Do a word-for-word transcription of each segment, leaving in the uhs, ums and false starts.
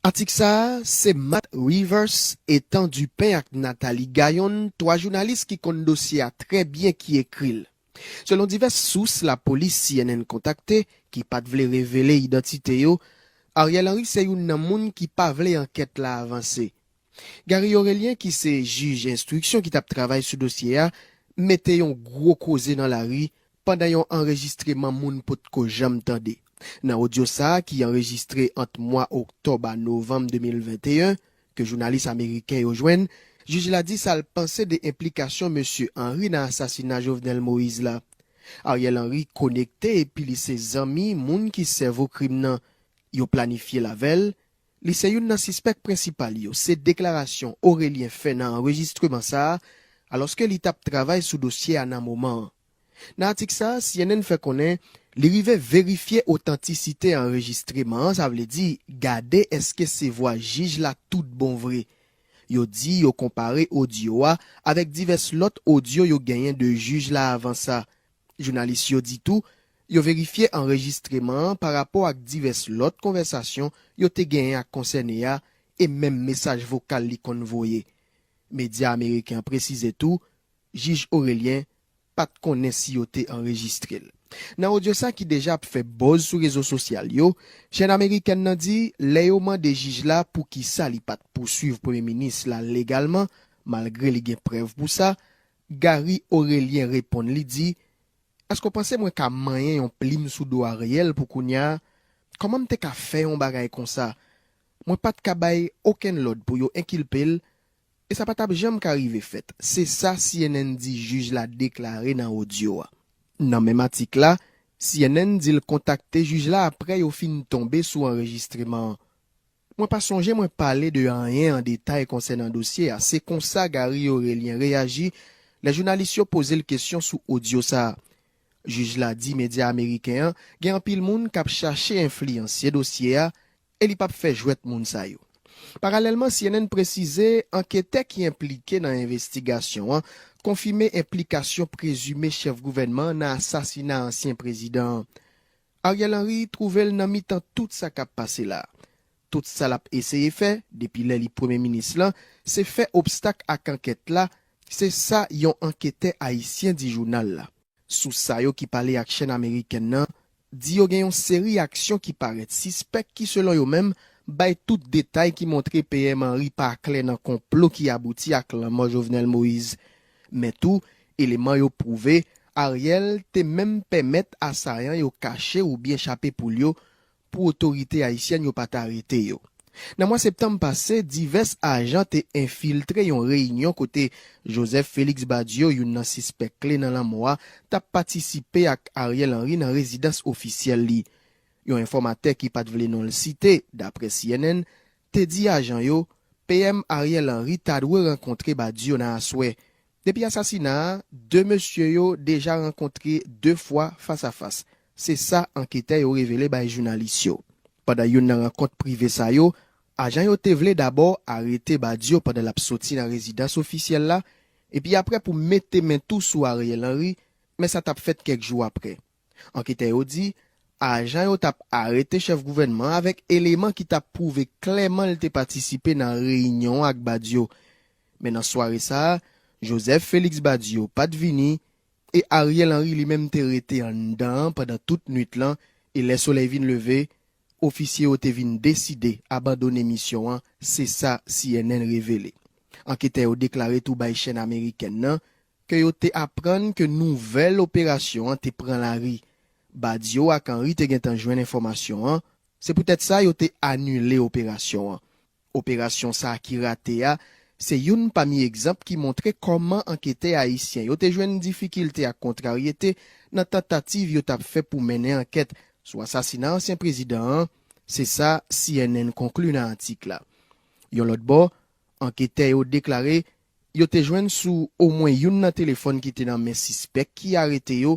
Atik sa a, se Matt Rivers, Ethan Dupin ak Nathalie Gayon, twa jounalis ki konn dosye a trè byen ki ekri l. Selon divès sous, lapolis C N N kontakte, ki pa t vle revele idantite yo, Ariel Henry se youn nan moun ki pa vle ankèt la avanse. Gary Orélien, ki se jij enstriksyon ki t ap travay sou dosye a, mete yon gwo koze nan lari pandan yon anrejistreman moun potko janm tande. Nan odyo sa a, ki anrejistre ant mwa oktòb a novanm de mil venteyen, ke jounalis ameriken yo jwenn, jij la di sa l panse de enplikasyon mesye Henry nan asasina Jovenel Moïse la. Ariel Henry konekte epi li se zanmi moun ki sèvo krim nan. Yo planifye l avè l. Li se youn nan sispèk prensipal yo, se deklarasyon Orélien fè nan anrejistreman sa a, alòske li t ap travay sou dosye a nan moman an. Nan atik sa a, C N N fè konnen li rive verifye otantisite anrejistreman an, sa vle di gade èske se vwa jij la tout bon vre. Yo di yo konpare odyo a avèk divès lòt odyo yo genyen de jij la avan sa. Jounalis yo di tou, yo verifye anrejistreman an parapò ak divès lòt konvèsasyon yo te genyen ak konsène a e menm mesaj vokal li konn voye. Medya ameriken an presize tou, jij Orélien pa t konnen si yo te anrejistre l. Nan odyo sa ki deja ap fè buzz sou rezo sosyal yo, chèn amerikèn nan di lè yo mande jij la poukisa li pa t pouswiv premye minis la legalman, malgre li gen prèv pou sa, Gary Orélien reponn li di, èske w panse mwen ka manyen yon plim sou do Ariel pou kounye a? Kòman m te ka fè yon bagay konsa? Mwen pa t ka bay okenn lòd pou yo enkilpe l, e sa pa t ap janm ka rive fèt. Se sa C N N di jij la deklare nan odyo a. Nan menm atik la, C N N di l kontakte jij la apre yo fin tonbe sou anrejistreman an. Mwen pa sonje mwen pale de anyen an detay konsènan dosye a. Se konsa Gary Orélien reyaji lè jounalis yo poze l kesyon sou odyo sa a. Jij la di medya ameriken an gen anpil moun k ap chache enfliyanse dosye a e li p ap fè jwèt moun sa yo. Paralèlman, C N N presize anketè ki enplike nan envestigasyon an konfime enplikasyon prezime chèf gouvènman an nan asasina ansyen prezidan an. Ariel Henry twouve l nan mitan tout sa k ap pase la. Tout sa l ap eseye fè, depi lè li premye minis lan, se fè obstak ak ankèt la, se sa yon anketè ayisyen di jounal la. Sous sa yo ki pale ak chèn amerikèn nan di yo gen yon seri aksyon ki parèt sispèk ki, selon yo menm, bay tout detay ki montre P M Henry pa klè nan konplo ki abouti ak lanmò Jovenel Moïse. Men tou, eleman yo pwouve, Ariel te menm pèmèt asayan yo kache oubyen chape poul yo pou otorite ayisyèn yo pa t arete yo. Nan mwa septanm pase, divès ajan te enfiltre yon reyinyon kote Joseph Félix Badio, youn nan sispèk kle nan lanmò a, t ap patisipe ak Ariel Henry nan rezidans ofisyèl li. Yon enfòmatè ki pa t vle non l site, daprè C N N, te di ajan yo, P M Ariel Henry ta dwe rankontre Badio nan aswè. Depi asasina a, de mesye yo deja rankontre de fwa fas a fas. Se sa anketè yo revele bay jounalis yo. Pandan youn nan rankont prive sa yo, ajan yo te vle dabò arete Badio pandan l ap soti nan rezidans ofisyèl la, epi apre pou mete men tou sou Ariel Henry, men sa t ap fèt kèk jou apre. Anketè yo di, ajan yo t ap arete chèf gouvènman an avèk eleman ki t ap pwouve klèman l te patisipe nan reyinyon an ak Badio. Men nan sware sa a, Joseph Félix Badio pa t vini, e Ariel Henry li menm te rete anndan an pandan tout nwit lan, e lè solèy vin leve, ofisye yo te vin deside abandone misyon an, se sa C N N revele. Anketè yo deklare tou bay chèn amerikèn nan ke yo te aprann ke nouvèl operasyon an te pran lari. Badio ak Henry te gentan jwenn enfòmasyon an, se poutèt sa yo te anile operasyon an. Operasyon sa a ki rate a, se youn pami egzanp ki montre kòman anketè ayisyen yo te jwenn difikilte ak kontraryete nan tantativ yo t ap fè pou mennen ankèt sou asasina ansyen prezidan an, se sa C N N konkli nan atik la. Yon lòt bò, anketè yo deklare yo te jwenn sou omwen youn nan telefòn ki te nan men sispèk ki arete yo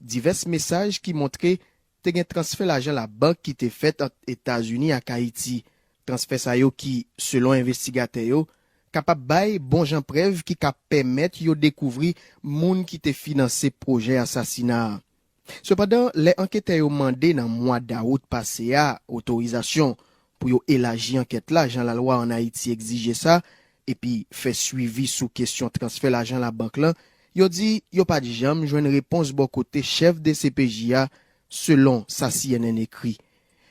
divès mesaj ki montre te gen transfè lajan labank ki te fèt ant Etazini ak Ayiti. Transfè sa yo ki, selon envestigatè yo, kapab bay bon jan prèv ki ka pèmèt yo dekouvri moun ki te finanse pwojè asasina a. Sepandan, lè anketè yo mande nan mwa dawout pase a otorizasyon pou yo elaji ankèt la jan lalwa ann Ayiti egzije sa, epi fè swivi sou kesyon transfè lajan labank lan, yo di yo pa t janm jwenn repons bò kote chèf D C P J a, selon sa C N N ekri.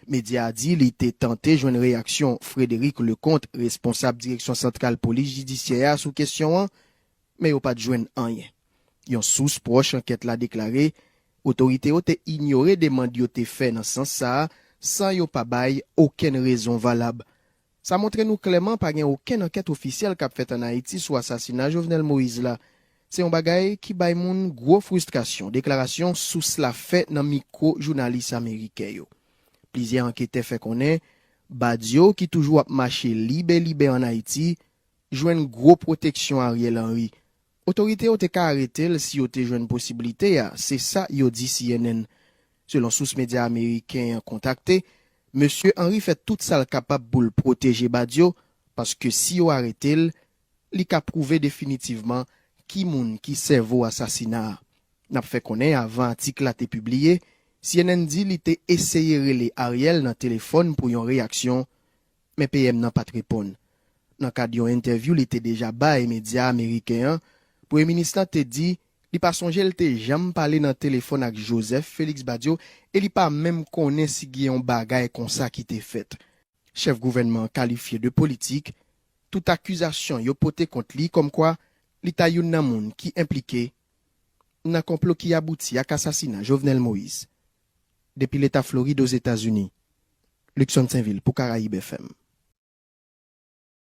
Medya a di li te tante jwenn reyaksyon Frédéric Leconte, responsab Direksyon Santral Polis Jidisyè a, sou kesyon an, men yo pa t jwenn anyen. Yon sous pwòch ankèt la deklare otorite yo te inyore demann yo te fè nan sans sa a, san yo pa bay okenn rezon valab. Sa montre nou klèman pa gen okenn ankèt ofisyèl k ap fèt ann Ayiti sou asasina Jovenel Moïse la. Se yon bagay ki bay moun gwo fristrasyon, deklarasyon sous la fè nan mikwo jounalis ameriken yo. Plizyè anketè fè konnen Badio, ki toujou ap mache libelibè ann Ayiti, jwenn gwo pwoteksyon Ariel Henry. Otorite yo te ka arete l si yo te jwenn posiblite a, se sa yo di C N N. Selon sous medya ameriken an kontakte, Mesye Henry fè tout sa l kapab pou l pwoteje Badio, paske si yo arete l, li ka pwouve definitivman ki moun ki sèvo asasina a. N ap fè konnen avan atik la te pibliye, C N N di li te eseye rele Ariel nan telefòn pou yon reyaksyon, men P M nan pa t reponn. Nan kad yon entèvyou li te deja bay medya ameriken an, premye minis lan te di li pa sonje l te janm pale nan telefòn ak Joseph Félix Badio e li pa menm konnen si gen yon bagay konsa ki te fèt. Chèf gouvènman an kalifye de politik tout akizasyon yo pote kont li kòmkwa li ta youn nan moun ki enplike nan konplo ki abouti ak asasina Jovenel Moïse. Depi Leta Florid, Ozetazini, Luckson Sainvil pou Karayib F M.